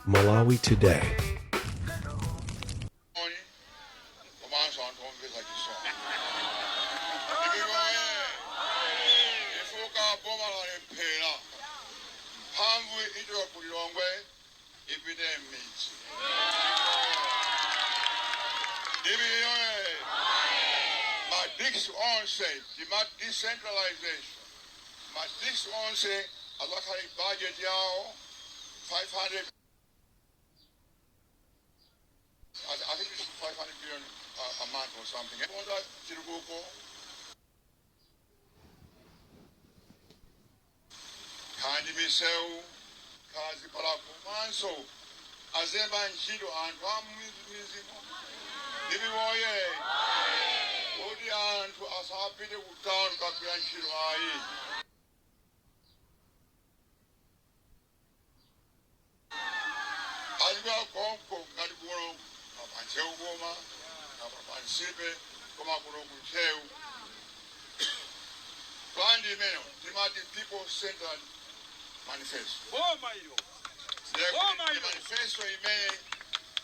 Malawi Today. Komanso anthu omvetsa chisoni. Ndipikoye ifuka boma lalephera, mphamvu ichoka ku Lilongwe ipite m'midzi. Ndipikoye ma districts onse tima decentralization, ma districts onse azakhale budget yawo 500, I think it's 500 billion a month or something. Konza chitukuko kandi misewu kazipala komanso azemba ntchito anthu a m'mizimo. Ndipiwoye kuti anthu asapite ku town kagwira ntchito ayi. Azigwira konko ngati kuno pa Ntcheu, koma apa pa Nsipe, koma kuno ku Ntcheu. Plan imeneyo timati people centered manifesto. Boma ilo. Boma ilo. Manifesto imene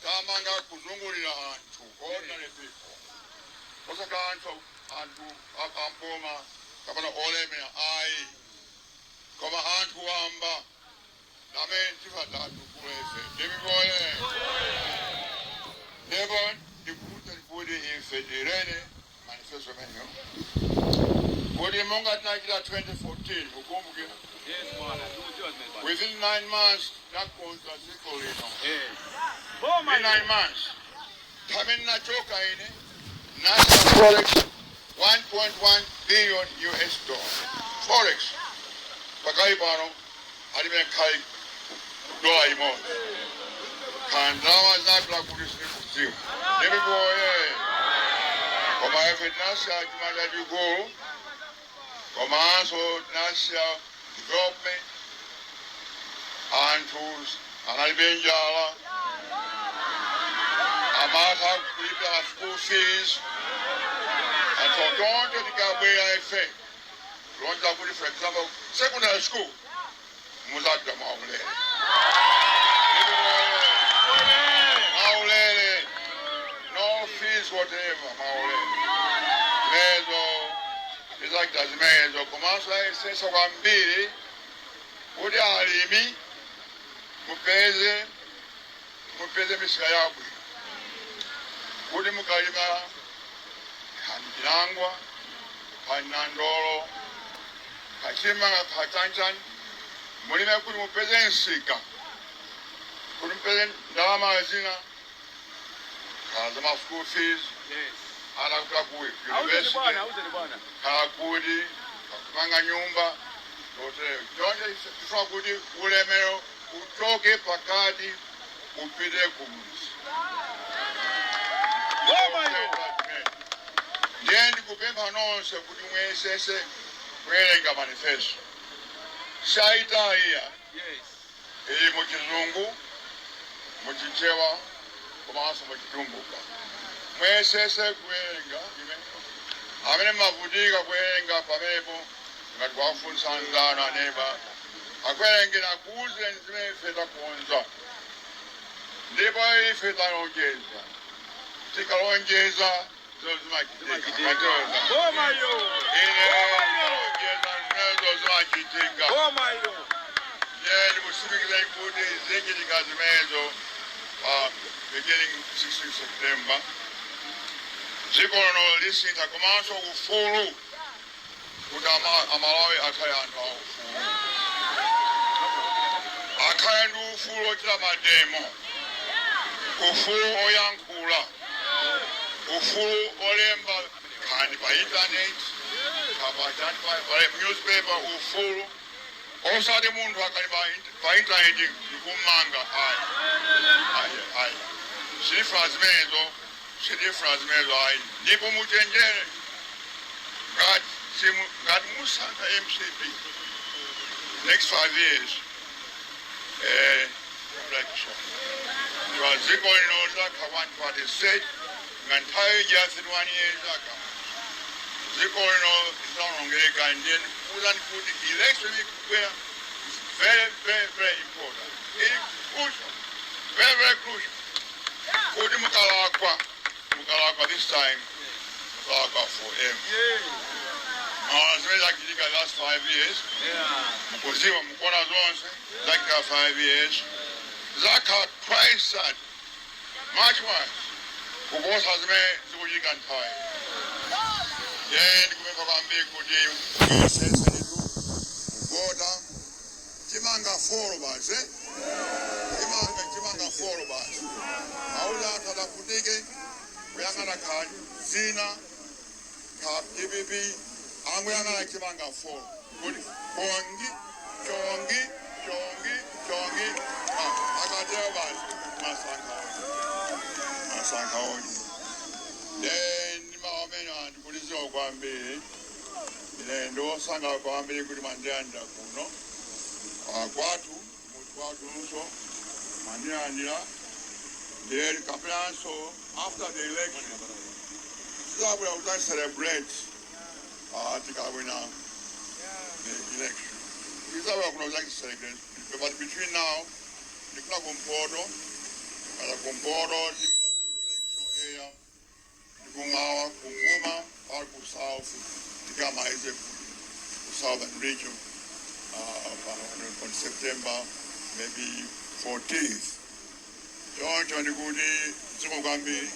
tamanga kuzungulira anthu, ordinary people, osaka anthu amboma kapena olemera ayi, koma anthu wamba amene tifatatu kulefe. Ndipikoye ndipo ndikuti kuti ife tirene manifesto imeneyo kuti monga tinachita 2014, ukumbukira? Yes, bwana. Tikudziwa zimene bwana. Within 9 months takonza dziko lino. Boma In ilo. 9 months pamene nachoka ine nasiya forex 1.1 billion US dollar forex. Pakali pano alibe khali dola imodzi. Khandalama zinapita kuti sindikudziwa. Ndipikoye koma ife tinasiya chuma chachikulu, komanso tinasiya development, anthu analibe njala, amatha kulipira school fees. And so tonse tikabwera ife kulonza kuti, for example, secondary school muzapita mwaulere, mwaulere, no fees whatever, mwaulere. Zimenezo tizachita zimenezo, komanso ayesesa kwambiri kuti alimi mupeze misika yabwino kuti mukalima khani chinangwa, khani nandolo, khachimanga, khachanchan, mulime kuti mupeze msika, kuti mupeze ndalama zina khala za school fees. Ana kupita ku Auzeni university, bwana, auzeni bwana. Khala kuti kumanga nyumba zotero. Chonse tifuna kuti ulemero uchoke pakati upite kumudzi. Boma ilo. Ndiye ndikupempha nonse kuti muyesese kuwerenga manifesto saitaiya. Ili muchizungu, muchichewa komanso muchitumbuka. Muyesese kuwerenga imeneyo. Amene mavutika kuwerenga pamenepo, ngati kwafunsa anzanu, aneba akuwerengera, akuwuzeni zimene ife takonza. Ndipo ife talonjeza, tikalonjeza zo zimachitika. Boma ilo. Ine talonjeza, zimenezo zimachitika. Boma ilo. Ndiye ndikutsimikiza kuti zichitika zimenezo beginning 16 September. Dziko lino lisintha, komanso ufulu, kuti Amalawi akhale anthu a ufulu, akhale ndi ufulu ochita ma demo, ufulu oyankhula, ufulu olemba nkhani pa internet, pa newspaper, ufulu osati munthu akali pa internet ndikumanga ayi, ayi, ayi. Sitifuna zimenezo, sitifuna zimenezo ayi. Ndipo muchenjere, ngati musankha MCP next 5 years, election kwa dziko lino lizakhala one party state. Nga nthawi ija 31 years aka dziko lino lizaonongeka. Ndiye ndikuwuzani kuti election ikubwera is very, very, very important, ili crucial. Very, very crucial. Kuti mukalakwa, mukalakwa this time, mukalakwa forever. Zimene zachitika last 5 years, mukuziwa, mukuona zonse zachitika 5 years, zakhala twice that, much worse kuposa zimene zikuchitika nthawi. Ye ndikupempha kwambiri kuti muyesetse kuvota chimanga 4 basi, eh? Chimanga, chimanga 4 basi. Auza anthu adavutike kuyang'ana kha zina kha DPP, anguyang'ana chimanga 4 kuti chongi chongi chongi chongi. Ah, akatero basi, masankha onye, masankha onye. Then maamene anthu kuliziwa kwambiri, ine ndosanga kwambiri kuti mandilandira kuno. Ah, kwathu, muti kwathunso mandilandira. Then kapenanso after the election sizabwera kuti celebrate tikawina the election, izabwera kuno kuti celebrate. But between now, ndikuna kumpoto, kala kumpoto area, ndikumawa kukuma pali ku south, tikamaize ku southern region on September maybe 14th. Choncho ndikuti dziko kwambiri,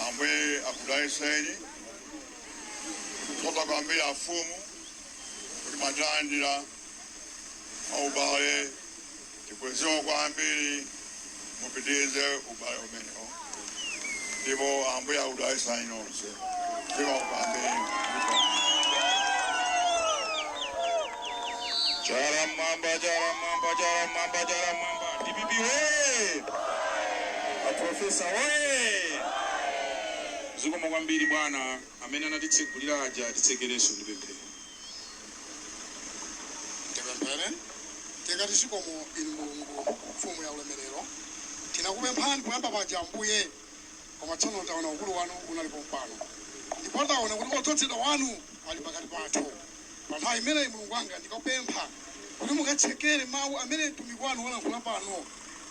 Ambuye akudalitseni. Kuthokoza kwambiri afumu kuti mwatilandira aubale, tikweziwa kwambiri, mupitirize ubale umenewo, ndipo Ambuye akudalitsani nonse. Dziko kwambiri. Chala mwamba, chala mwamba, chala mwamba, chala mwamba. DPP we! Aprofesa we! Zikomo kwambiri bwana amene anatitsegulira aja, atitsekerenso ndi pemphero. Tipemphere. Tikati zikomo inu Mulungu, mfumu ya ulemerero. Tinakupemphani poyamba paja Ambuye, koma tsono taona ukulu wanu unalipo pano, ndipo taona kuti odzozedwa wanu ali pakati pathu. Pa nthawi imeneyi, Mulungu wanga, ndikupempha kuti mukatsekere mawu amene mtumiki wanu walankhula pano,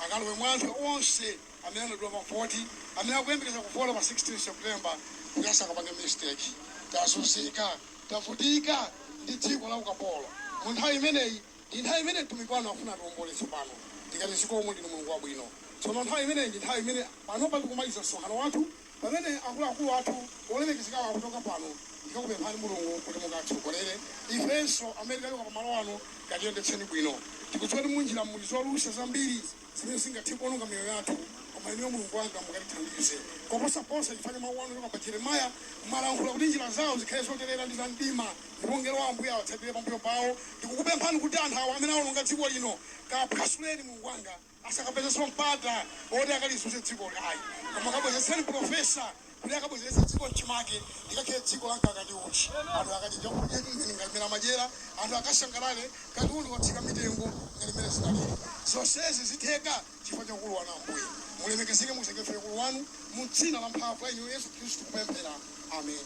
akalowe mwa anthu onse amene anadula mavoti, amene akuyembekeza kuvota pa 16 September, kuti asakapange mistake. Tazunzika, tavutika ndi dziko la ukapolo. Mu nthawi imeneyi ndi nthawi imene mtumiki wanu afuna atiwomboletse pano. Ndikati zikomo, ndinu Mulungu wabwino. Tsono nthawi imeneyi ndi nthawi imene panopa tikumaliza msonkhano wathu, pamene akuluakulu athu olemekezekawo akuchoka pano. Ndikakupemphani Mulungu kuti mukatsogolere ifenso amene tachoka pamalo ano, katiyendetseni bwino. Tikudziwa kuti munjira muli zolusa zambiri zimene zingathe kuononga miyoyo yathu, koma inuyo Mulungu wanga mukatithandize koposaposa, chifukwa mawu anu choka pa Jeremiya mwalankhula kuti njira zawo zikhale zoterera ndi za mdima, ndipo mngelo wa Ambuye awatsatire pambuyo pawo. Ndikukupemphani kuti anthu awa amene awononga dziko lino kaphwasuleni, Mulungu wanga, asakapezenso mpata oti akalizunze dziko ayi, koma kabwezetseni profesa kuti akabwezeretse dziko mchimake, likakhale dziko la mkaka ndi uchi, anthu akadya chakudya ngalimera madyera, anthu akasangalale, katundu watsika mitengo ngalimere zinalili. Zonsezi zitheka chifukwa cha ukulu wanu. Ambuye, mulemekezeke, museke ukulu wanu, mu dzina la mphamvu la inu Yesu Khristu kupemphera, ameni.